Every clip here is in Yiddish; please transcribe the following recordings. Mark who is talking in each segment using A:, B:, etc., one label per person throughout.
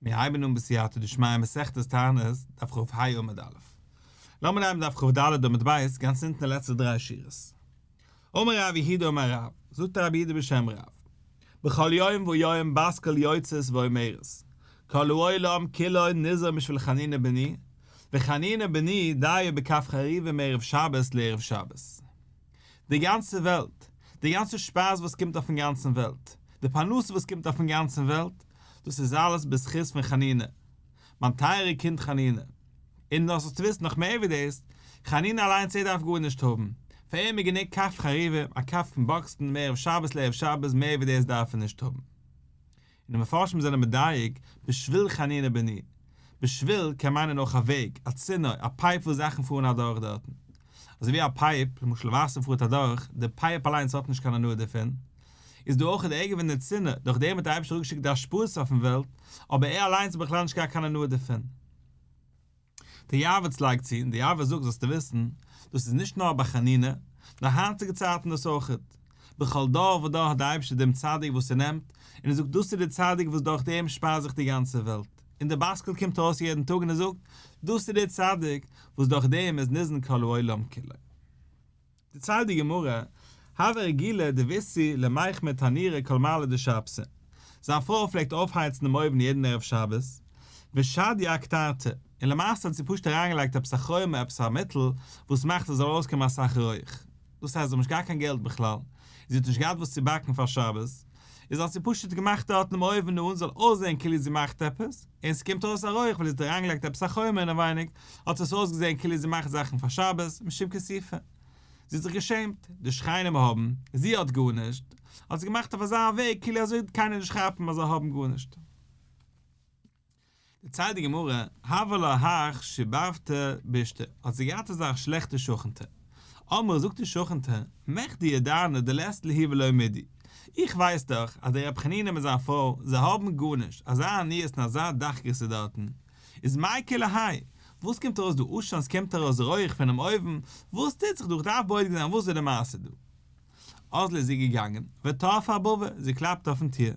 A: מיר הייבן אן בסייעתא דשמיא מסכת תענית, דף כ"ה עמוד א'. לאמיר נעמען דף כ"ד עמוד ב', גאנץ אונטן די לעצטע דריי שורות. אמר רב יהודה אמר רב, זאגט רב יהודה בשם רב, בכל יום ויום בת קול יוצאת ואומרת, כל העולם כולו ניזון בשביל חנינא בני, וחנינא בני דיו בכף חרובים מערב שבת לערב שבת. די גאנצע וועלט, די גאנצע שפייז וואס קומט אויפן גאנצן וועלט, די פרנסה וואס קומט אויפן גאנצן וועלט, דאס איז אלעס בזכות פון חנינא, מיין טייערע קינד חנינא. און דאס זאלסטו וויסן נאך מער ווי דאס, חנינא אליינס ער דארף גארנישט האבן, פאר אים איז גענוג כף חרובים, א כף פון באקסן מערב שבת לערב שבת מער ווי דאס דארף ער נישט האבן. און די מפרשים זענען מדייק, בשביל חנינא בני. בשביל קען מיינען אויך א וועג, א צינור, א pipe וואס זאכן פארן אדורך דארטן. אזוי ווי א pipe, למשל וואסער פארט אדורך, די pipe אליינס האט נישט קיין הנאה דערפון. איז דא אויך ער געווען די צינור, דורך דעם האט דער אייבערשטער אראפגעשיקט די השפעות אויפן וועלט, אבער ער אליינס האט בכלל נישט געהאט קיין הנאה דערפון. דער יעבץ לייגט צו, און דער יעבץ זאגט זאלסטו וויסן, דאס איז נישט נאר ביי חנינא, נאר היינטיגע צייטן דאס אויכעט. בכל דור ודור האט דער אייבערשטער דעם צדיק וואס ער נעמט, און ער זאגט דאס איז דער צדיק וואס דורך דעם שפייז איך די גאנצע וועלט. און דער בת קול קומט ארויס יעדן טאג און ער זאגט, דאס איז דער צדיק וואס דורך דעם איז ניזון כל העולם כולו. דערציילט די גמרא, הוה רגילה דביתהו למיחמא תנורא כל מעלי דשבתא, זיין פרוי פלעגט אויפהייצן דעם אויוון יעדן ערב שבת, ושדיא אקטרתא, און למעשה האט זי פשוט אריינגעלייגט עפעס א חומר עפעס א מיטל וואס מאכט עס זאל ארויסקומען אסאך רויך, דאס הייסט זיי האבן נישט געהאט קיין געלט בכלל, און זי האט נישט געהאט וואס צו באקן פאר שבת, איז האט זי פשוט געמאכט דארט אינעם אויוון אן זאל אויסזען כאילו זי מאכט עפעס, און ס'קומט ארויס א רויך ווייל זי האט אריינגעלייגט עפעס א חומר אינעווייניג, האט עס אויסגעזען כאילו זי מאכט זאכן פאר שבת, משום כיסופא. זי האט זיך געשעמט, די שכנים האבן, זי האט גארנישט, האט זי געמאכט אויף אזא וועג כאילו אזוי וועט קיינער נישט כאפן אז זיי האבן גארנישט. דערציילט די גמרא, הוה לה הך שיבבתא בישתא, האט זי געהאט אזא שלעכטע שכנ'טע. אמרה, זאגט די שכנ'טע, מכדי ידענא דלית להו ולא מידי, איך ווייס דאך אז דער רבי חנינא מיט זיין פרוי, זיי האבן גארנישט, אזא עניות און אזא דחקות איז דארטן, איז מאי כולי האי? וואס קומט ארויס דא עשן? ס'קומט ארויס רויעך פונעם אויוון, וואס טוט זיך דא? איך דארף בודק זיין וואס איז די מעשה דא. אזלא איז זי געגאנגען, וטרפא אבבא, זי קלאפט אויפן טיר.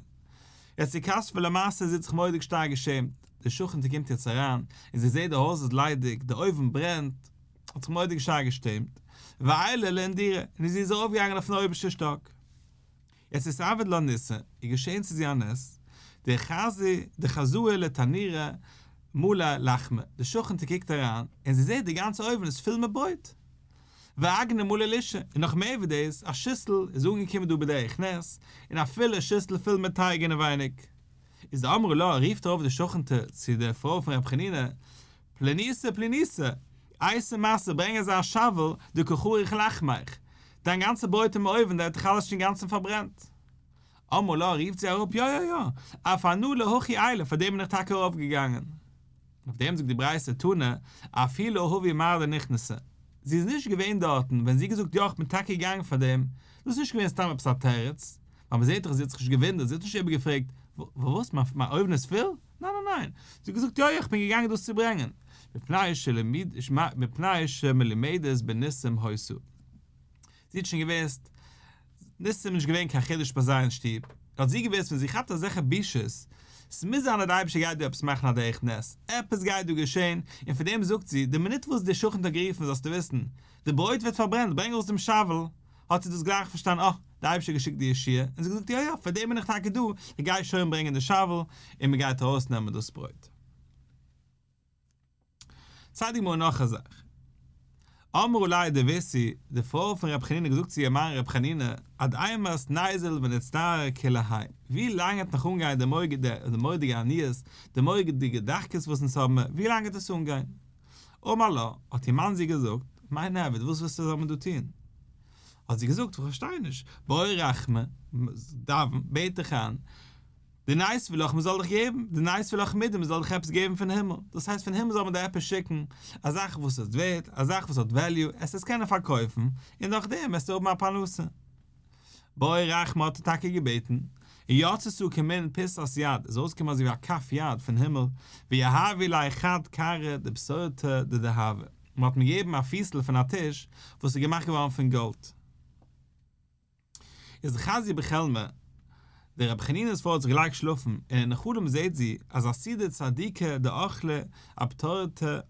A: יעצט איכתפא למעשה זי האט זיך מורא'דיג שטארק געשעמט, די שכנ'טע קומט יעצט אריין, און זי זעט די הויז איז ליידיג, די אויוון ברענט, האט זיך מורא'דיג שטארק געשעמט, ועיילא לאינדורא, און זי איז ארויפגעגאנגען אויפן אויבערשטע שטאק. יעצט אתעביד לה ניסא, איז געשען צו זי א נס, דחזי דחזאי לתנורא מלא לחמא, די שכנ'טע קוקט אריין, און זי זעט די גאנצע אויוון איז פול מיט ברויט. ואגנא מלא לישא, און נאך מער ווי דאס, א שיסל איז אנגעקומען דא בדרך נס, און א פולע שיסל פול מיט טייג אינעווייניג. איז דאמרה לה, רופט ארויף די שכנ'טע צו די פרוי פון ר' חנינא, פלניתא פלניתא, אייתי משא, ברענג אזא shovel, דקא חריך לחמיך, דיין גאנצע ברויט אין אויוון דער האט דאך אלעס שוין אינגאנצן פארברענט. אמרה לה, רופט זי אראפ, יא יא יא, אף אנא להכי עיילא, פאר דעם בין איך טאקע ארויפגעגאנגען. אויף דעם זאגט די ברייתא תנא, אף היא לא הוה מר דנכנסה. זי איז נישט געווען דארטן, ווען זי האט געזאגט יא איך בין טאקע געגאנגען פאר דעם, דאס איז נישט געווען סתם עפעס א תירוץ, ווייל מ'זעט דאך זי האט זיך נישט געוואונדערט, זי האט נישט איבערגעפרעגט, וואס? מיין אויוון איז פול? ניין ניין ניין, זי האט געזאגט יא יא איך בין געגאנגען דאס צו ברענגען, מפני שמלומדת בניסים היתה. זי האט שוין געוואוסט, ניסים איז נישט געווען קיין חידוש ביי זיי אין שטוב, האט זי געוואוסט ווען זי כאפט אזעלכע בושות, ס'מוז זיין אז די אייבערשטער גייט דא עפעס מאכן א דרך נס, עפעס גייט דא געשען, און פון דעם זאגט זי, די מינוט וואס די שכנ'טע האט גערופן זאלסטו וויסן, די ברויט ווערט פארברענט, ברענג ארויס דעם shovel, האט זי דאס גלייך פארשטאנען, אה, די אייבערשטער האט געשיקט די ישועה, און זי האט געזאגט, יא יא, פאר דעם בין איך טאקע דא, איך גיי שוין ברענגען די shovel, און מען גייט ארויסנעמען דאס ברויט. ציילט די גמרא נאך א זאך. אמרה ליה דביתהו, די פרוי פון רבי חנינא האט געזאגט צו איר מאן רבי חנינא, עד אימת ניזיל ונצטער כולי האי, ווי לאנג וועט נאך אנגיין די מורא'דיגע עניות, די מורא'דיגע דחקות וואס אונז האבן, ווי לאנג וועט עס אנגיין? אמר לה, האט איר מאן זי געזאגט, מאי נעביד, וואס ווילסטו זאל מען דא טון? האט זי געזאגט, איך פארשטיי נישט, בעי רחמי, דאווען, בעט דיך איין, דניתיבו לך מען זאל דיך געבן, דניתיבו לך מידי מען זאל דיך עפעס געבן פון הימל, דאס הייסט פון הימל זאל מען דיר עפעס שיקן, א זאך וואס איז ווערט, א זאך וואס האט value, עסט עס קענען פארקויפן, און דורך דעם וועסטו האבן א פרנסה. בעי רחמי האט ער טאקע געבעטן, און יצתה כמין פיסת יד, איז אויסגעקומען אזוי ווי א כף יד פון הימל, ויהבו ליה חד כרעא דבסורתא דדהבא, מען האט אים געגעבן א פיסל פון א טיש וואס איז געמאכט געווארן פון גאלד. איז חזייה בחלמיה. דער רבי חנינא'ס פרוי האט זיך געלייגט שלאפן און אין חלום זעט זי אז עתידי צדיקי דאכלי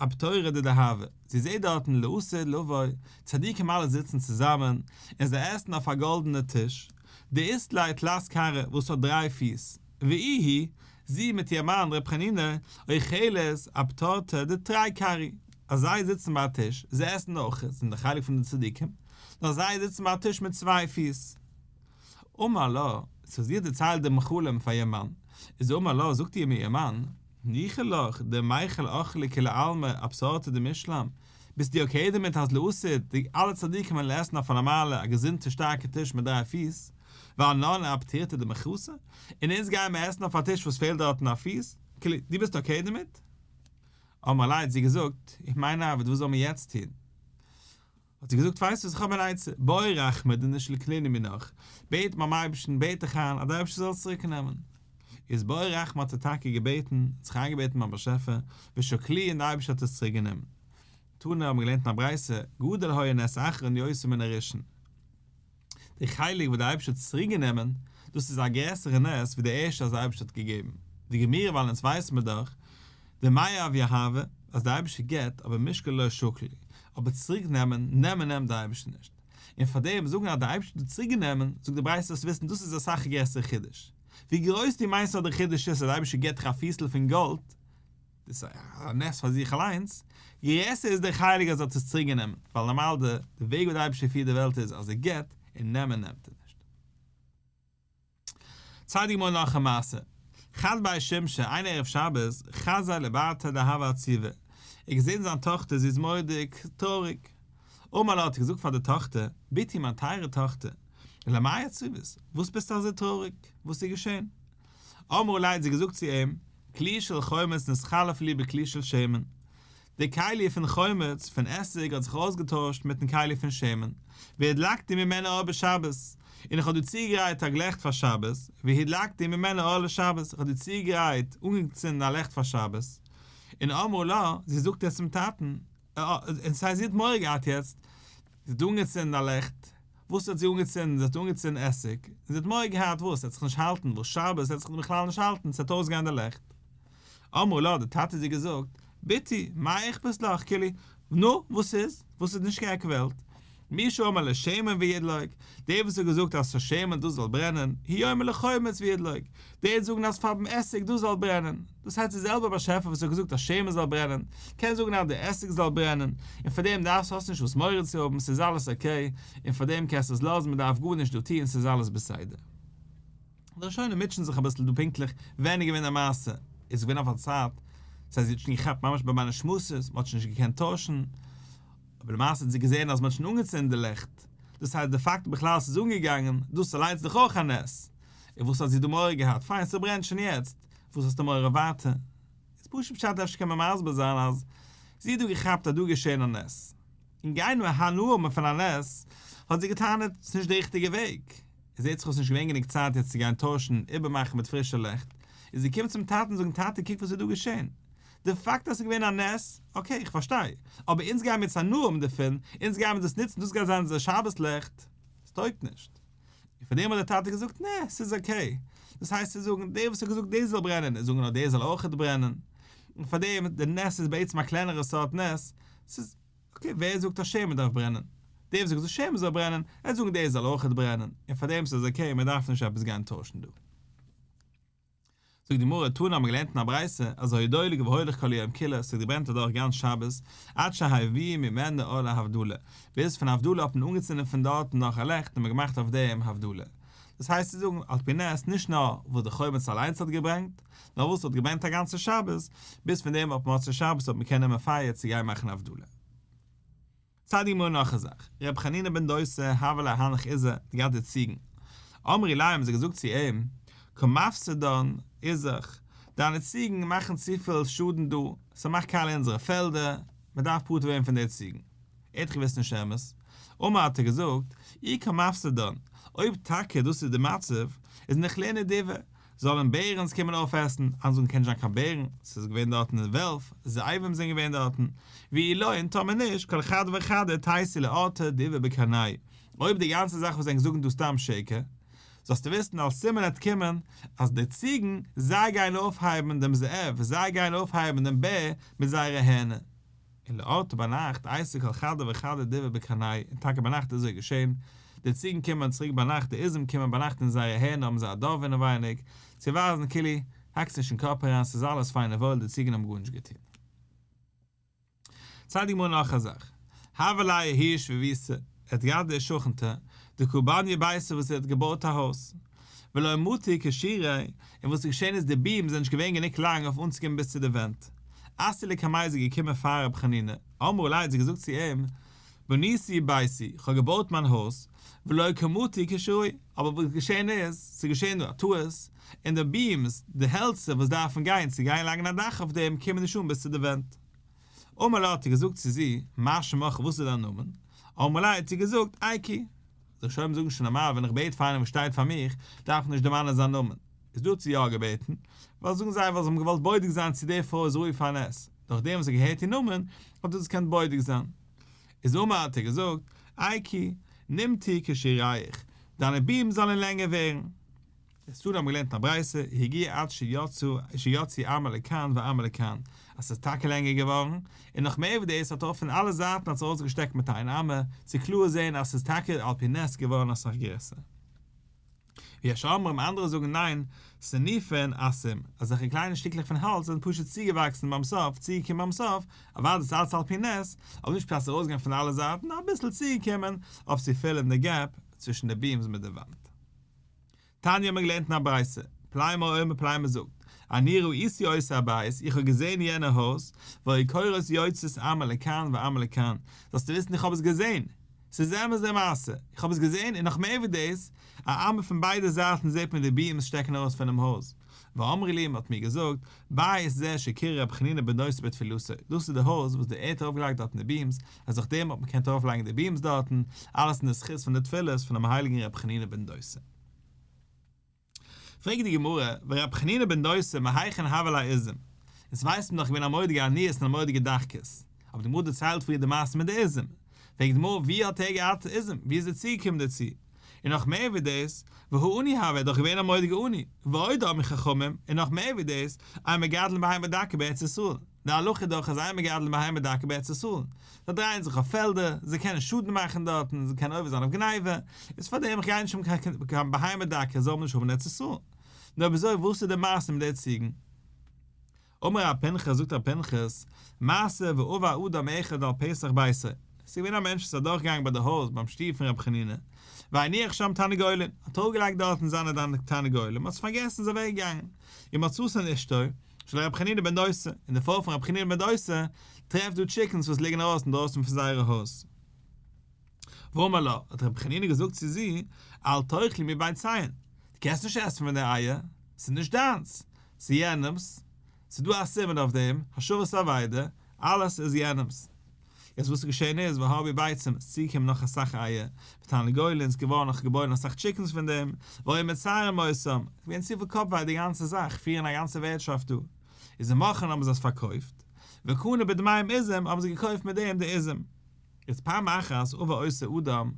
A: אפתורא דדהבא, זי זעט דארטן לעתיד לבוא, צדיקים אלע זיצן צוזאמען און זיי עסן אויף א גאלדענע טיש, דאית ליה תלת כרעי וואס האט דריי פיס, ואיהי, זי מיט איר מאן רבי חנינא, אוכלת אפתורתא דתרי כרעי, אז זיי זיצן ביי א טיש, זיי עסן אויך, זענען די חלק פון די צדיקים, נאר זיי זיצן ביי א טיש מיט צוויי פיס. אמר לה, סאו זי האט דערציילט דעם חלום פאר איר מאן, איז אמר לה, זאגט איר איר מאן, ניחא לך דמיכל אכלי כולי עלמא אפתורתא דמשלם, ביסטו okay דערמיט אז לעתיד די אלע צדיקים וועלן עסן אויף א נארמאלע א געזונטע שטארקע טיש מיט דריי פיס, ואנן אפתורתא דמחוסר, און אונז גייען מיר עסן אויף א טיש וואס פעלט דארטן א פיס, כאילו, דו ביסט okay דערמיט? אמרה ליה האט זי געזאגט, מאי נעביד וואס זאל מען יעצט טון? האט זי געזאגט, ווייסט וואס, איך האב אן עצה, בעי רחמי דנישלקינהו מינך, בעט ביים אייבערשטן, בעט דיך איין אז דער אייבערשטער זאל עס צוריק נעמען. איז בעי רחמי האט ער טאקע געבעטן, האט זיך איינגעבעטן ביים באשעפער, ושקלוהו און דער אייבערשטער האט עס צוריק גענומען. תנא האבן געלערנט אין א ברייתא, גדול היה נס אחרון יותר מן הראשון. די חלק וואס דער אייבערשטער האט צוריק גענומען, דאס איז א גרעסערע נס ווי די ערשטע אז דער אייבערשטער האט געגעבן. דגמירי ווייל אונז ווייסן מיר דאך, דמיהב יהבי, אז דער אייבערשטער געבט, אבער משקל לא שקיל, אבער צוריק נעמען, נעמען נעמט דער אייבערשטער נישט. און פאר דעם זאגן אז דער אייבערשטער האט צוריק גענומען, זאגט די ברייתא זאלסט וויסן דאס איז אסאך א גרעסערע חידוש. ווי גרויס דו מיינסט אז דער חידוש איז אז דער אייבערשטער געבט דיך א פיסל פון גאלד, דאס איז א נס פאר זיך אליינס, גרעסער איז דער חלק אז ער האט עס צוריק גענומען, ווייל נארמאל די וועג ווי דער אייבערשטער פירט די וועלט איז אז ער געבט, און נעמען נעמט ער נישט. ציילט די גמרא נאך א מעשה, חד בי שמשא, איין ערב שבת, חזייה לברתיה דהוה עציבא, ער האט געזען זיין טאכטער זי איז מורא'דיג טרויעריג, אמר לה האט ער געזאגט פאר די טאכטער, בתי מיין טייערע טאכטער, למאי עציבת, וואס ביסטו אזוי טרויעריג, וואס איז געשען? אמרה ליה האט זי געזאגט צו אים, כלי של חומץ נתחלף לי בכלי של שמן, די כלי פון חומץ, פון עסיג, האט זיך אויסגעטוישט מיטן כלי פון שמן, והדלקתי ממנו אור בשבת, און איך האב דא צוגעגרייט א לעכט פאר שבת, והדלקתי ממנו אור לשבת, איך האב דא צוגעגרייט, אנגעצינדן א לעכט פאר שבת, און אמרה לה, זי זאגט יעצט צום טאטן, און סיי זי האט מורא געהאט יעצט, זי האט אנגעצינדן א לעכט, וואס האט זי אנגעצינדן? זי האט אנגעצינדן עסיג, און זי האט מורא געהאט וואס? ס'וועט זיך נישט האלטן, וואס שבת וועט זיך בכלל נישט האלטן, ס'וועט אויסגיין די לעכט. אמרה לה, די טאטע האט זי געזאגט, בתי, מאי איכפת לך, כאילו, נו, וואס איז? וואס איז נישט קיין עק וועלט? מי שאמר לשמן וידלוק, דער וואס האט געזאגט אז פאר שמן דאס זאל ברענען, הוא יאמר לחומץ וידלוק, דער וועט זאגן אז פאר עסיג דאס זאל ברענען, דאס הייסט דער זעלבער באשעפער וואס האט געזאגט אז שמן זאל ברענען, קען זאגן אז די עסיג זאל ברענען, און פאר דעם דארפסט האסט נישט וואס מורא צו האבן, ס'איז אלעס okay, און פאר דעם קענסטו עס לאזן, מען דארף גארנישט דא טון, ס'איז אלעס בסדר. די ראשונים מוטשען זיך אביסל דא פונקטליך ווען איז געווען די מעשה, איז עס געווען אויף א צייט, ס'הייסט זי האט שוין געכאפט ממש ביי מיינע שמועסעס, מען האט שוין נישט געקענט טוישן, אבער למעשה האט זי געזען אז מען האט שוין אנגעצינדן די לעכט, דאס הייסט די פאקט בכלל אז ס'איז אנגעגאנגען, דאס אליינס איז דאך אויך א נס, און וואס האט זי דא מורא געהאט, פיין ס'ברענט שוין יעצט, וואס האסטו מורא ווייטער? איז פשוט פשט אפשר קען מען מסביר זיין אז זי האט דא געכאפט אז דא איז געשען א נס, און גיין נאר הנאה האבן פון א נס, האט זי געטענה'ט, ס'איז נישט די ריכטיגע וועג, עס זעט זיך אויס נישט געווען גענוג צייט יעצט צו גיין טוישן, איבערמאכן מיט פרישע לעכט, איז זי געקומען צום טאטן זאגן טאטע קוק וואס איז דא געשען, די פאקט אז ס'איז געווען א נס, okay איך פארשטיי, אבער אונז גייען מיר יעצט הנאה האבן דערפון, אונז גייען מיר דאס נוצן, דאס גייט זיין אונזער שבת לעכט, עס טויגט נישט. און פאר דעם האט דער טאטע געזאגט נע, ס'איז okay. דאס הייסט צו זאגן, דער וואס האט געזאגט דאס זאל ברענען, איז זאגן אז דער זאל אויכעט ברענען. און פאר דעם, די נס איז בעצם א קלענערע סארט נס, ס'איז okay, ווער זאגט אז שמן דארף ברענען? דער וואס זאגט אז שמן זאל ברענען, ער וועט זאגן דער זאל אויכעט ברענען, און פאר דעם ס'איז okay, מען דארף נישט עפעס גיין טוישן דא. זאגט די גמרא, תנא האבן מיר געלערנט אין א ברייתא, אז היה דולק והולך כל היום כולו, ס'האט געברענט אדורך גאנץ שבת, עד שהביאו ממנו אור להבדלה, ביז פון הבדלה האט מען אנגעצינדן פון דארטן נאך א לעכט און מען געמאכט אויף דעם הבדלה. דאס הייסט צו זאגן, על פי נס, נישט נאר וואס די חומץ אליינס האט געברענגט, נאר וואס האט געברענט א גאנצע שבת, ביז פון דעם אויף מוצאי שבת האט מען קענען נעמען פייער צו גיין מאכן הבדלה. זאגט די גמרא נאך א זאך, ר' חנינא בן דוסא הוה ליה הנך עיזי, האט געהאט די ציגן, אמרי ליה האבן זיי געזאגט צו אים, קא מפסידן עיזך, דיינע ציגן מאכן צופיל שאדן דא, ס'מאכט קאליע אונזערע פעלדער, מ'דארף פטור ווערן פון די ציגן. ער האט געוואוסט נישט אמת. אמר האט ער געזאגט, אי קא מפסידן, אויב טאקע דאס איז די מצב, איז ניכלינהו דובי, זאלן בערן קומען אויפעסן, אנדערע זאגן קען נישט זיין קיין בערן, ס'איז געווען דארטן אין וועלף, זאבים זענען געווען דארטן, ואי לא און טאמער נישט, כל חד וחד תיתו לאורתא דובא בקרנייהו, אויב די גאנצע זאך וואס ענק זאגן דא סתם שקר, זאלסטו וויסן אלס סימן העט קומען אז די ציגן זיי גייען אויפהייבן דעם זאב, זיי גייען אויפהייבן דעם בער מיט זייערע הערנער. און לאורתא ביינאכט אייתי כל חדא וחדא דובא בקרנייהו, און טאקע ביינאכט איז אזוי געשען, די ציגן קומען צוריק ביינאכט, די עזים קומען ביינאכט אין זייערע הערנער האבן זיי א דוב אינעווייניג, צו ווייזן כאילו, האקטס נישט אין קאפ אריין, ס'איז אלעס פיין און וואויל, די ציגן האבן גארנישט געטון. ציילט די גמרא נאך א זאך, הוה ליה ההיא שביביתא, ער האט געהאט די שכנ'טע, דקא בניא ביתא וואס זי האט געבויט א הויז, ולא מטו קישורי, און וואס איז געשען איז די ביעמס זענען נישט געווען גענוג לאנג אויף אנצוקומען ביז צו די ווענט. אתיא לקמיה איז זי געקומען פאר רבי חנינא, אמרה ליה האט זי געזאגט צו אים, בניתי ביתי, איך האב געבויט מיין הויז, ולא קא מטו קישורי, אבער וואס איז געשען איז, ס'איז געשען דא א טעות, און די ביעמס, די העלצער וואס דארפן גיין צו גיין לייגן א דאך אויף דעם קומען נישט אן ביז צו די ווענט. אמר לה האט ער געזאגט צו זי, מה שמך וואס איז דיין נאמען? אמרה ליה האט זי געזאגט, איקו. די ראשונים זאגן שוין נארמאל ווען איך בעט פאר איינעם וואס שטייט פאר מיך דארף איך נישט דערמאנען זיין נאמען, איז דא האט זי יא געבעטן, ווייל זאגן זיי ווייל זיי האבן געוואלט בודק זיין צו די פרוי איז ראוי פאר א נס, דורך דעם וואס ער האט געהערט איר נאמען האט ער דאס געקענט בודק זיין. איז אמר האט ער געזאגט, איקו, נימטו קישורייך, דיינע ביעמס זאלן לענגער ווערן. דתניא האבן געלערנט אין א ברייתא, הגיע עד שיצאו שיצאו אמה לכאן ואמה לכאן, אז ס'איז טאקע לענגער געווארן, און נאך מער ווי דאס האט אויך פון אלע זייטן האט זיך ארויסגעשטעקט מיט איין אמה, צו קלאר זען אז ס'איז טאקע על פי נס געווארן אסאך גרעסער. ויש אומרים אנדערע זאגן ניין, סניפין אסים, אזעלכע קליינע שטיקלעך פון האלץ זענען פשוט צוגעוואקסן ביים סוף, צוגעקומען ביים סוף, אוודאי איז אלץ על פי נס, אבער נישט פשט ס'איז ארויסגעגאנגען פון אלע זייטן, נאר אביסל צוגעקומען אויף צו פילן די gap צווישן די ביעמס מיט די וואנט. תניא האט מען געלערנט אין א ברייתא, פלימו אומר פלימו זאגט, אני ראיתי אותו הבית, איך האב געזען יענע הויז, והיו קורות יוצאות אמה לכאן ואמה לכאן, זאלסטו וויסן איך האב עס געזען, ס'איז אמת די מעשה, איך האב עס געזען און נאך מער ווי דאס, א אמה פון ביידע זייטן זעט מען די ביעמס שטעקן ארויס פונעם הויז, ואמרו לי מען האט מיר געזאגט, בית זה שקירה רבי חנינא בן דוסא בתפילתו, דאס איז די הויז וואס די ער האט ארויפגעלייגט דארטן די ביעמס, אז דורך דעם האט מען געקענט ארויפלייגן די ביעמס דארטן, אלעס אין די זכות פון די תפילות פונעם הייליגן רבי חנינא בן דוסא. פרעגט די גמרא, ורבי חנינא בן דוסא מהיכן הוה ליה עזים? אונז ווייסן דאך געווען א מורא'דיגע עניות און א מורא'דיגע דחקות, אבער די גמרא דערציילט פריער די מעשה מיט די עזים, פרעגט די גמרא ווי האט ער געהאט עזים, ווי איז ער צוגעקומען דערצו? און נאך מער ווי דאס, והא עני הוה, ער איז דאך געווען א מורא'דיגע עני, ועוד אמרו חכמים, און נאך מער ווי דאס, אין מגדלין בהמה דקה בארץ ישראל, די הלכה איז דאך אז אין מגדלין בהמה דקה בארץ ישראל, זיי דרייען זיך אויף פעלדער, זיי קענען שאדן מאכן דארטן, זיי קענען עובר זיין אויף גניבה, איז פארדעם איך גיי נישט האבן קיין בהמה דקה זאל מען נישט האבן אין ארץ ישראל. נו אויב אזוי וואס איז די מעשה מיט די ציגן? אמר רב פנחס, זאגט רב פנחס, מעשה ועבר אדם אחד על פתח ביתו, עס איז געווען א מענטש וואס איז אדורכגעגאנגען ביי די הויז ביים שטוב פון רבי חנינא, והניח שם תרנגולין, האט אראפגעלייגט דארטן זיינע תרנגולים, האט עס פארגעסן איז אוועקגעגאנגען, ומצאתן אשתו של רבי חנינא בן דוסא, און די פרוי פון רבי חנינא בן דוסא טרעפט דא טשיקנס וואס ליגן ארויס אינדרויסן פון זייערע הויז. ואמר לה, האט רבי חנינא געזאגט צו זי, אל תאכלי מביציהן, דו קענסט נישט עסן פון די אייער, ס'איז נישט דיינס, ס'איז יענעמ'ס, ס'איז דא א סימן אויף דעם, השבת אבידה, אלעס איז יענעמ'ס. יעצט וואס איז געשען איז, והרבו ביצים, ס'איז צוגעקומען נאך אסאך אייער, ותרנגולין, ס'איז געווארן נאך געבוירן אסאך טשיקנס פון דעם, והיו מצערין אותם, ס'איז געווען צופיל קאפוויי די גאנצע זאך, פירן א גאנצע ווערטשאפט דא. איז ומכרן האבן זיי עס פארקויפט, וקנו בדמיהם עזים האבן זיי געקויפט מיט דעם די עזים. איז פעם אחת עבר אותו אדם,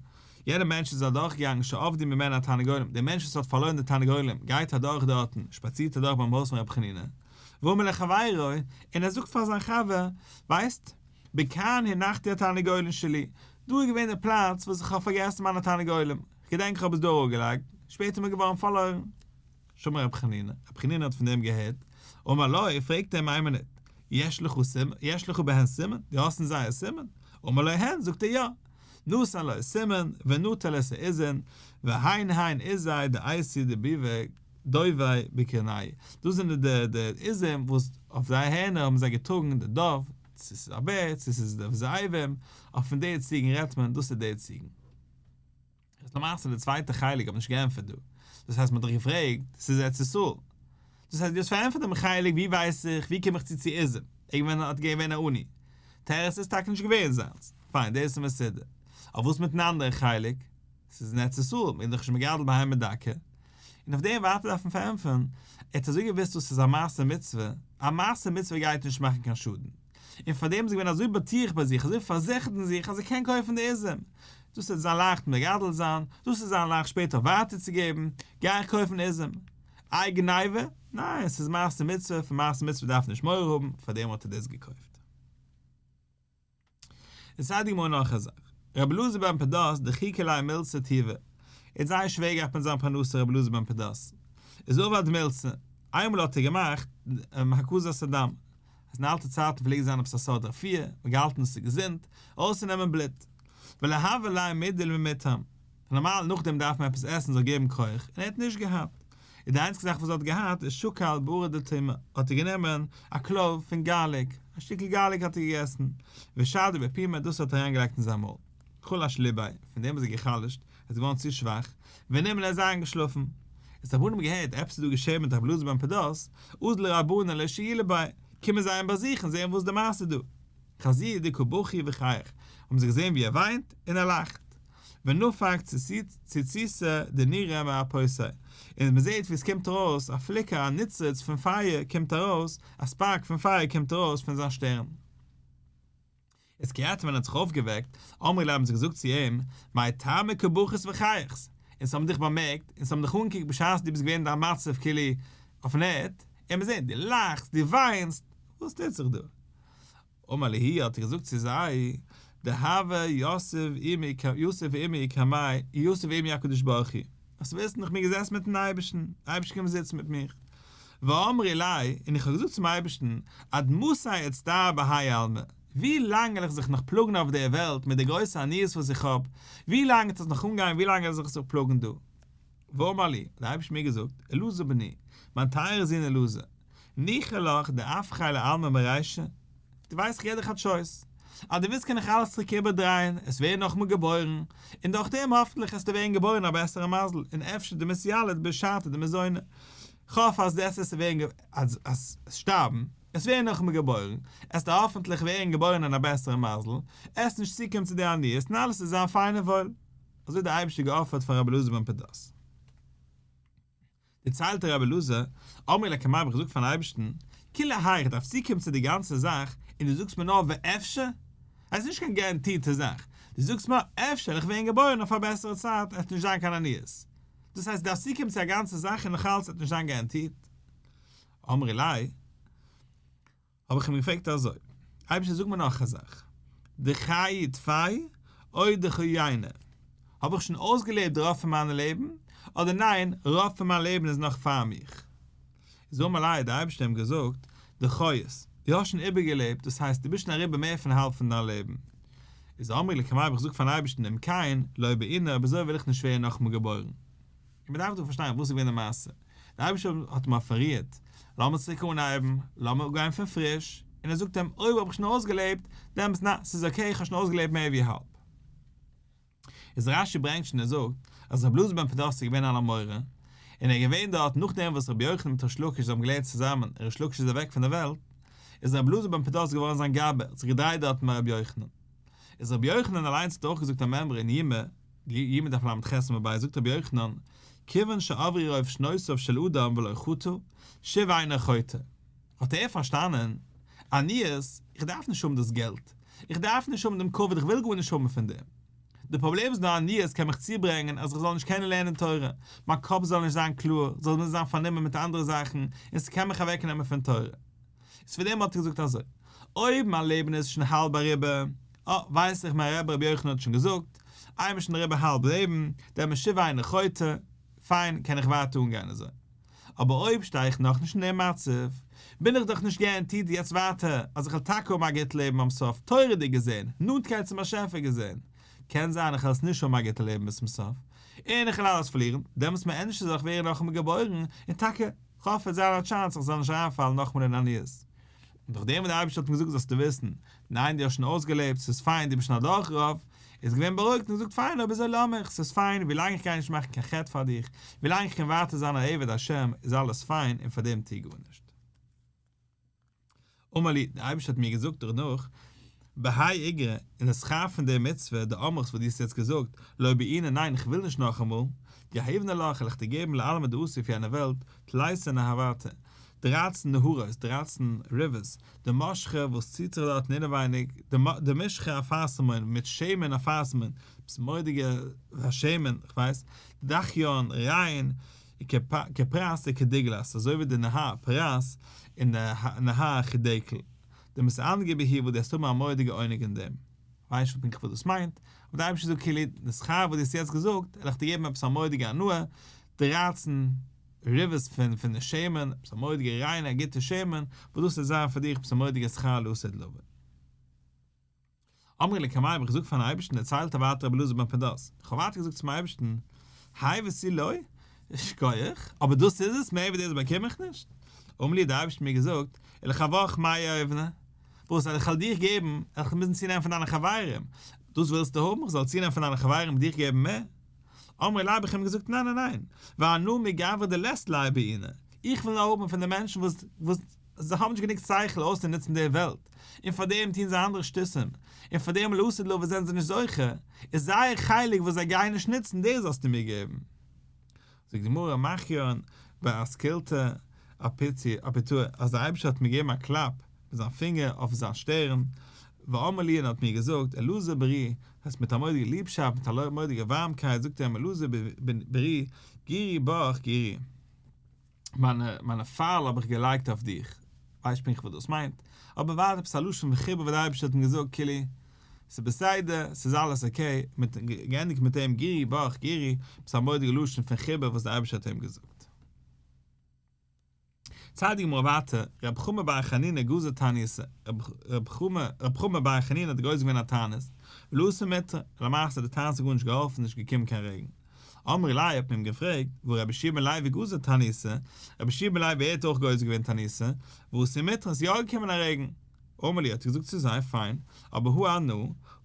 A: יענער מענטש איז אדורכגעגאנגען שאבדו ממנו התרנגולים, דער מענטש וואס האט פארלוירן די תרנגולים גייט אדורך דארטן, שפאצירט אדורך ביים הויז פון רבי חנינא, ואמר לחבירו, און ער זאגט פאר זיין חבר, ווייסט, בכאן הנחתי התרנגולין שלי, דא איז געווען דער פלאץ וואס איך האב פארגעסן מיינע תרנגולים, כ'געדענק איך האב עס דא אראפגעלייגט, שפעטער איז מיר געווארן פארלוירן. שמע רבי חנינא, רבי חנינא האט פון דעם געהערט, אמר לו, פרעגט ער אים איין מינוט, יש לך סימן, יש לך בהן סימן, דו האסט אין זיי א סימן? אמר לו הן, זאגט ער יא. נתן לו סימן, ונטל את העזין, והן הן עזי דאייתי דביבי דובי בקרנייהו, דאס זענען די די עזים וואס אויף זייער הערנער האבן זיי געטראגן די דוב, צו ס'איז א בער, צו ס'איז די זאבים, אויף פון די ציגן רעדט מען, דאס איז די ציגן. איז למעשה די צווייטע חלק האב נישט געענטפערט דא, דאס הייסט מ'האט דיך געפרעגט, ס'איז ארץ ישראל. דאס הייסט דו האסט פארענטפערט דעם חלק ווי ווייס איך, ווי קום איך צו צו עזים, ער האט געווען א עני. תירוץ איז טאקע נישט געווען זיינס. פיין דאס איז מסודר. אבער וואס מיטן אנדערן חלק? ס'איז אין ארץ ישראל, מ'איז דאך נישט מגדל בהמה דקה. און אויף דעם ווייטער דארף מען פארענטפערן, ער האט אזוי געוואוסט דאס איז א מעשה מצוה, א מעשה מצוה גייט נישט מאכן קיין שאדן. און פאר דעם איז ער געווען אזוי בטוח ביי זיך, אזוי פארזיכערט אין זיך אז ער קען קויפן די עזים. דאס וועט זיין לייכט מגדל זיין, דאס וועט זיין לייכט שפעטער ווייטער צו געבן, גיי איך קויפן עזים. איי גניבה? ניין, ס'איז מעשה מצוה, פון מעשה מצוה דארף מען נישט מורא האבן, פארדעם האט ער דאס געקויפט. און זאגט די גמרא נאך א זאך, רבי אלעזר בן פדת דחיקא ליה מילתא טובא, ער האט זייער שווער געהאט מיט זיין פרנסה רבי אלעזר בן פדת איז עבד מילתא, איינמאל האט ער געמאכט הקזת הדם, אז אין אלטע צייטן פלעגט זיין עפעס א סארט רפואה, מ'האט געהאלטן עס איז געזונט, אויסצונעמען בלוט, ולא הוה ליה מידי למטעם, נארמאל נאכדעם דארף מען עפעס עסן זאל געבן כח, און ער האט נישט געהאט, און די איינציגע זאך וואס ער האט געהאט איז שקל בערא דתומא, האט ער גענומען א clove פון garlic, א שטיקל garlic האט ער געגעסן, ושדייה בפומיה דאס האט ער אריינגעלייגט אין זיין מויל, חלש ליביה, פון דעם איז ער גע'חלש'ט, ער איז געווארן צו שוואך, ונימא ער איז איינגעשלאפן. איז רבנן האבן געהערט עפעס איז דא געשען מיט רבי אלעזר בן פדת, אזלו רבנן לאישיולי ביה, קומען זיי אים באזוכן זען וואס די מעשה דא. חזיוהו דקא בכי וחייך, האבן זיי געזען ווי ער וויינט און ער לאכט. ונפק ציציתא דנורא מאפותיה, און מען זעט ווי עס קומט ארויס א פליקער א ניצוץ פון פייער קומט ארויס, א spark פון פייער קומט ארויס פון זיין שטערן. איז כי אייתי ווען ער האט זיך אויפגעוועקט, אמרי ליה האבן זיי געזאגט צו אים, מאי טעמא קא בכית וחייכת, אונז האבן דיך באמערקט, אונז האבן דיך אנגעקוקט בשעת דו ביסט געווען אין דיין מצב כאילו אויפן ערד, און מיר זעען דו לאכסט, דו וויינסט, וואס טוט זיך דא? אמר להו האט ער געזאגט צו זיי, דהוה יתיב עמי יתיב עמי קמאי יתיב עמי הקדוש ברוך הוא, זאלסט וויסן איך בין געזעסן מיטן אייבערשטן, דער אייבערשטער קומט זיצן מיט מיך, ואמרי ליה, און איך האב געזאגט צום אייבערשטן, עד מתי אצטער בהאי עלמא, ווי לאנג וועל איך זיך נאך פלאגן אויף דער וועלט מיט די גרויסע עניות וואס איך האב, ווי לאנג וועט עס נאך אנגיין, ווי לאנג וועל איך זיך פלאגן דא? ואמר לי, האט דער אייבערשטער מיר געזאגט, אלעזר בני, מיין טייערער זון אלעזר, ניחא לך דאפכיה לעלמא מרישא, דו ווייסט איך געב דיך א choice, אז דו ווילסט קען איך אלעס צוריק איבערדרייען, עס ווערן נאכאמאל געבוירן, און דורך דעם האפנטליך עסטו ווערן געבוירן א בעסערע מזל, און אפשר דמתיליד בשעתא דמזוני, כ'האף אז דו עסט ווערן אז עס שטארבן, עס ווערן נאכאמאל געבוירן, עסטו האפנטליך ווערן געבוירן אין א בעסערע מזל, עסט נישט צוקומען צו די עניות און אלעס וועט זיין פיין און וואויל. אזוי האט דער אייבערשטער געאפערט פאר רבי אלעזר בן פדת. דערציילט רבי אלעזר, אמרי לקמיה האב איך געזאגט פארן אייבערשטן, כולי האי איך דארף צוקומען צו די גאנצע זאך, און דו זאגסט מיר נאר ואפשר? עס איז נישט קיין גאראנטירטע זאך, דו זאגסט מיר אפשר וועל איך ווערן געבוירן אויף א בעסערע צייט, עס וועט נישט זיין קיין עניות. דאס הייסט דו דארפסט צוקומען צו א גאנצע זאך און נאכאלץ וועט נישט זיין גאראנטירט. אמרי ליה. האב איך אים געפרעגט אזוי, אייבערשטער זאג מיר נאך א זאך, דחיי טפי או דחייינא, האב איך שוין אויסגעלעבט רוב פון מיינע לעבן, אדער ניין, רוב פון מיין לעבן איז נאך פאר מיך? איז אמר ליה האט דער אייבערשטער אים געזאגט, דחיית, דו האסט שוין איבערגעלעבט, דאס הייסט דו ביסט שוין אריבער מער פון האלב פון דיין לעבן. איז אמרי לקמיה האב איך געזאגט פארן אייבערשטן אם כן, לא בעינא, אויב אזוי וויל איך נישט ווערן נאכאמאל געבוירן. און מען דארף דא פארשטיין וואס איז געווען די מעשה, דער אייבערשטער האט אים אפערירט, לאמיר צוריק אנהייבן, לאמיר גיין פון פריש, און ער זאגט אים, אויב האב איך שוין אויסגעלעבט, דעמאלטס נא, ס'איז okay, איך האב שוין אויסגעלעבט מער ווי האלב. איז רש"י ברענגט שוין און זאגט, אז רבי אלעזר בן פדת איז געווען אן אמורא, און ער איז געווען דארט נאכדעם וואס רבי יוחנן מיט ריש לקיש זיי האבן געלערנט צוזאמען, און ריש לקיש איז אוועק פון דער וועלט, איז רבי אלעזר בן פדת געווארן זיין גבאי, האט זיך געדרייט דארטן ביי רבי יוחנן. איז רבי יוחנן אליינס האט אויך געזאגט א מימרא אין יומא, יומא דף ל"ח עמוד ב' זאגט רבי יוחנן, כיוון שעברו רוב שנותיו של אדם ולא חטא, שוב אינו חוטא. האט ער פארשטאנען, עניות, איך דארף נישט האבן דאס געלט, איך דארף נישט האבן דעם כבוד, איך וויל גארנישט האבן פון דעם. די פראבלעם איז נאר עניות קען מיך צוברענגען אז איך זאל נישט קענען לערנען תורה, מיין קאפ זאל נישט זיין קלאר, זאל מיר זיין פארנומען מיט אנדערע זאכן, און ס'קען מיך אוועקנעמען פון תורה. איז פאר דעם האט ער געזאגט אזוי, אויב מיין לעבן איז שוין האלב אריבער, אה, ווייס איך מיין רבי רבי יוחנן האט שוין געזאגט, איינמאל שוין אריבער האלב לעבן, דען שוב אינו חוטא, פיין, קען איך ווייטער אנגיין אזוי. אבער אויב שטיי איך נאכנישט אין דעם מצב, בין איך דאך נישט גאראנטירט יעצט ווייטער אז איך וועל טאקע האבן א גוט לעבן ביים סוף, תורה'דיג געזען, נאנטקייט צום באשעפער געזען, קען זיין איך וועל עס נישט האבן א גוטע לעבן ביז צום סוף, און איך וועל אלעס פארלירן, דעמאלטס מער ענדערש זאל איך ווערן נאכאמאל געבוירן, און טאקע, כ'האף וועט זיין א chance איך זאל נישט אריינפאלן נאכאמאל אין עניות. און דורך דעם וואס דער אייבערשטער האט אים געזאגט זאלסטו וויסן, ניין דו האסט שוין אויסגעלעבט, ס'איז פיין, דו ביסט שוין אדורך רוב, איז געווען בארואיגט און געזאגט פיין אויב אזוי לאמיך, ס'איז פיין, ווילאנג איך גיי נישט מאכן קיין חטא פאר דיך, ווילאנג איך קען ווייטער זיין א עבד השם איז אלעס פיין און פאר דעם טו גארנישט. אמר לי, דער אייבערשטער האט מיר געזאגט דערנאך, בהאי איגרא, אין די שכר פון די מצוה, דאמרת וואס דו האסט יעצט געזאגט, לא בעינא ניין איך וויל נישט נאכאמאל, יהיבנא לך וועל איך דיר געבן לעלמא דאתי אויף יענע וועלט, תליסר נהבתא. דרייצן נהרות, דרייצן ריווערס, דמשחי וואס ציט זיך דארטן אינעווייניג, דמשחא אפרסמון, מיט שמן אפרסמון, עפעס מורא'דיגע שמן, כ'ווייס, דכיין, ריין, כפרת וכדגלת, אזוי ווי די נהר פרת און די נהר חידקל. דמתענגי בהו וואס דו וועסט האבן א מורא'דיגע עונג אין דעם. כ'ווייס נישט פונקטליך וואס דאס מיינט, אבער דער אייבערשטער זאגט כאילו, די שכר וואס דו האסט יעצט געזאגט, וועל איך דיר געבן עפעס א מורא'דיגע הנאה, דרייצן ריווערס פון פון די שמן, עפעס א מורא'דיגע ריינע גוטע שמן, וואס דאס וועט זיין פאר דיך עפעס א מורא'דיגע שכר לעתיד לבוא. אמרי לקמיה האב איך געזאגט פארן אייבערשטן דערציילט ער ווייטער רבי אלעזר בן פדת, איך האב ווייטער געזאגט צום אייבערשטן, האי ותו לא, שכוח, אבער דאס איז עס, מער ווי דאס באקום איך נישט. אמר לי האט דער אייבערשטער מיר געזאגט, ולחברך מאי יהיבנא, וואס אז איך וועל דיך געבן, וועל איך מוזן צונעמען פון דיינע חברים, דאס ווילסטו האבן, איך זאל צונעמען פון דיינע חברים און דיך געבן מער? אמרי ליה האב איך אים געזאגט, ניין ניין ניין, ואנא מגברא דלית ליה בעינא, איך וויל נאר האבן פון די מענטשן וואס וואס זיי האבן נישט גענוג שכל אויסצונוצן די וועלט, און פאר דעם טוען זיי אנדערע שטותים, און פאר דעם לעתיד לבוא זענען זיי נישט זוכה, איז זייער חלק וואס זיי גייען נישט נוצן דאס זאלסטו מיר געבן. זאגט די גמרא מחיין באתקילתא אפתאי אז דער אייבערשטער האט מיר געגעבן א קלאפ מיט זיין פינגער אויף זיין שטערן, ואמר לי און האט מיר געזאגט, אלעזר ברי, דאס הייסט מיט א מורא'דיגע ליבשאפט, מיט א מורא'דיגע ווארעמקייט זאגט ער אים אלעזר ברי, גירי בך גירי, מיינע מיינע פייל האב איך געלייגט אויף דיך, ווייסט פונקטליך וואס דאס מיינט, אבער ווייטער עפעס א לשון פון חיבה וואס דער אייבערשטער האט אים געזאגט כאילו, ס'איז בסדר, ס'איז אלעס okay, מיט געענדיגט מיט דעם גירי בך גירי, עפעס א מורא'דיגע לשון פון חיבה וואס דער אייבערשטער האט אים געזאגט. ציילט די גמרא ווייטער, רב חמא בר חנינא גזר תעניתא, רב חמא בר חנינא האט גוזר געווען א תענית, ולא אתא מיטרא, למעשה האט די תענית גארנישט געהאלפן, נישט געקומען קיין רעגן. אמרי ליה האט מען אים געפרעגט, והא רבי יהושע בן לוי גזר תעניתא, רבי יהושע בן לוי האט אויך גוזר געווען תעניתא, ואתא מיטרא, ס'איז יא געקומען א רעגן. אמר להו האט ער געזאגט צו זיי, פיין, אבער הא אנא,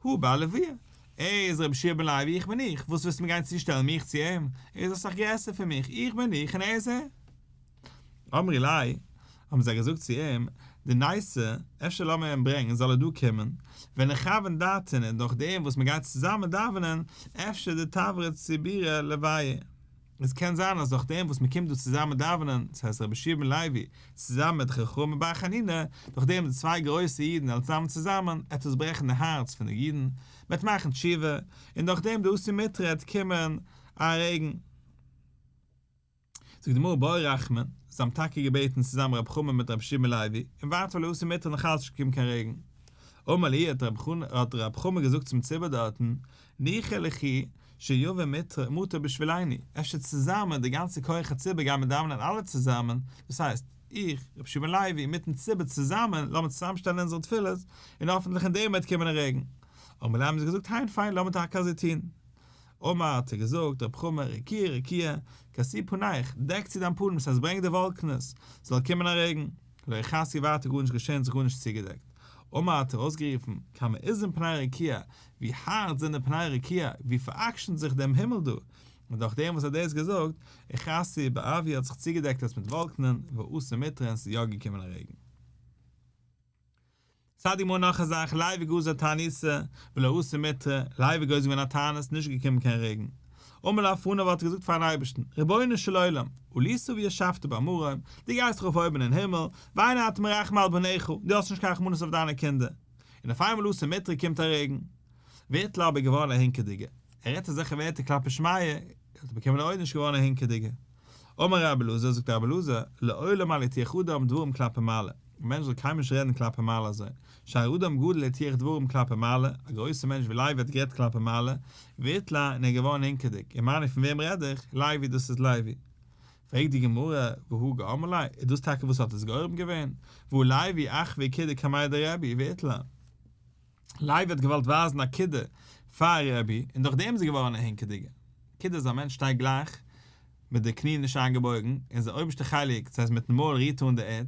A: הא בר לויה, ער איז רבי יהושע בן לוי איך בין איך, וואס ווילסטו מיר גיין צושטעלן מיך צו אים, ער איז אסאך גרעסער פון מיך, איך בין איך און ער איז ער. אמרי ליה, האבן זיי געזאגט צו אים, דניתי, אפשר לאמיר אים ברענגען זאל ער דא קומען, וניכוון דעתין און דורך דעם וואס מען גייט צוזאמען דאווענען, אפשר דתברא ציבורא לביה. עס קען זיין אז דורך דעם וואס מען קומט דא צוזאמען דאווענען, דאס הייסט רבי יהושע בן לוי צוזאמען מיט ר' חמא בר חנינא, דורך דעם די צוויי גרויסע אידן וועלן צוזאמען צוזאמען, עט עס ברעכן די הארץ פון די אידן, מען וועט מאכן תשובה, און דורך דעם דאתי מיטרא עט קומען א רעגן. זאגט די גמרא בעו רחמי, זיי האבן טאקע געבעטן צוזאמען רב חמא מיט רבי יהושע בן לוי, און ווייטער ולא אתא מיטרא נאך אלץ נישט געקומען קיין רעגן. אמר להו האט רב חמא געזאגט צום ציבור דארטן, ניחא לכו שיבא מטר בשבילנו, אפשר צוזאמען די גאנצע כח הציבור גייען מיר דאווענען אלע צוזאמען, דאס הייסט, איך, רבי יהושע בן לוי, מיטן ציבור צוזאמען, לאמיר צוזאמשטעלן אונזערע תפילות, און האפנטליך אין דעם וועט קומען א רעגן. אמרו ליה האבן זיי געזאגט הן פיין לאמיר טאקע אזוי טון. אמר האט ער געזאגט, רב חמא, רקיע רקיע, כסי פניך, דעק צו דיין פנים, ס'הייסט ברענג די וואלקנעס, ס'זאל קומען א רעגן. לא איכסי ווייטער גארנישט געשען, זיך גארנישט צוגעדעקט. אמר האט ער אויסגערופן, כמה עזין פני רקיע, ווי הארט זענען די פני רקיע, ווי פאר'עקשנ'ט זיך דעם הימל דא. און דורך דעם וואס ער האט דאס געזאגט, איכסי בערביא האט זיך צוגעדעקט עס מיט וואלקנען, ואתא מיטרא און ס'איז יא געקומען א רעגן. זאגט די גמרא נאך א זאך, לוי גזר תעניתא, ולא אתא מיטרא, לוי גוזר געווען א תענית, נישט געקומען קיין רעגן. אמר לפניו האט ער געזאגט פארן אייבערשטן, רבונו של עולם, עלית וישבת במרום, דו גייסט דאך אויף אויבן אין הימל, ואין אתה מרחם על בניך, דו האסט נישט קיין רחמנות אויף דיינע קינדער. און אויף איינמאל אתא מיטרא קומט א רעגן. ואיטלע אבער געווארן א הינקעדיגער. ער רעדט אזעלכע ווערטער כלפי שמיא, האט ער באקומען א עונש געווארן א הינקעדיגער. אמר רבי אלעזר, זאגט רבי אלעזר, לעולם אל יטיח אדם דברים כלפי מעלה, א מענטש זאל קיינמאל נישט רעדן כלפי מעלה אזוי, שהרי אדם גדול הטיח דברים כלפי מעלה, א גרויסער מענטש ווי לוי האט גערעדט כלפי מעלה, ואיטלע, און ער איז געווארן הינקעדיג, ומני פון וועם רעד איך, לוי דאס איז לוי. פרעגט די גמרא, והא גרמא ליה, איז דאס טאקע וואס האט עס גורם געווען, והא לוי אחוי קידה קמיה דרבי, ואיטלע. לוי האט געוואלט ווייזן א קידה פאר רבי, און דורך דעם איז ער געווארן א הינקעדיגער. קידה איז א מענטש שטייט גלייך, מיט די קני נישט איינגעבויגן, און זיין אויבערשטע חלק, דאס הייסט מיטן מויל רירט אן די ערד,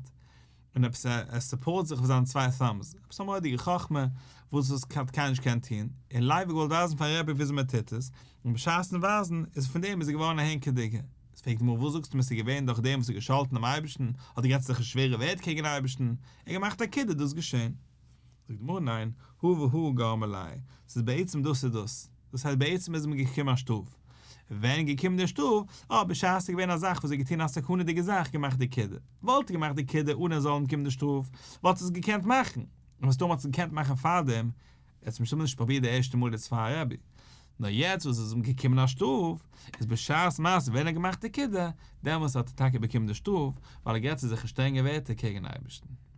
A: און עפעס ער support זיך אויף זיינע צוויי thumbs, עפעס א מורא'דיגע חכמה וואס עס האט קיינער נישט געקענט טון, און לוי האט געוואלט ווייזן פאר רבי וויאזוי מען טוט עס, און בשעת'ן ווייזן איז פון דעם איז ער געווארן א הינקעדיגער. איז פרעגט די גמרא וואס זאגסטו מיר ס'איז געווען דורך דעם וואס ער האט געשאלטן דעם אייבערשטן, האט ער גערעדט אזעלכע שווערע ווערטער קעגן אייבערשטן, ער האט געמאכט א קידה איז דאס געשען. זאגט די גמרא ניין, הא והא גרמא ליה, ס'איז בעצם דאס איז דאס, דאס הייסט בעצם איז אים געקומען א שטראף. ווען געקומען די שטראף? אה, בשעת ס'איז געווען א זאך וואס ער האט געטון א סכנה'דיגע זאך, געמאכט די קידה. וואלט ער געמאכט די קידה אן עס זאל אים קומען די שטראף, וואלט ער עס געקענט מאכן. און מסתמא האט עס געקענט מאכן פארדעם, ער האט עס מסתמא נישט פרובירט די ערשטע מאל די צוויי רבי. נאר יעצט וואס עס איז אים געקומען א שטראף, איז בשעת מעשה ווען ער האט געמאכט די קידה, דעמאלס האט ער טאקע באקומען די שטראף, ווייל ער גערעדט צו זיך שטרענגע ווערטער קעגן אייבערשטן.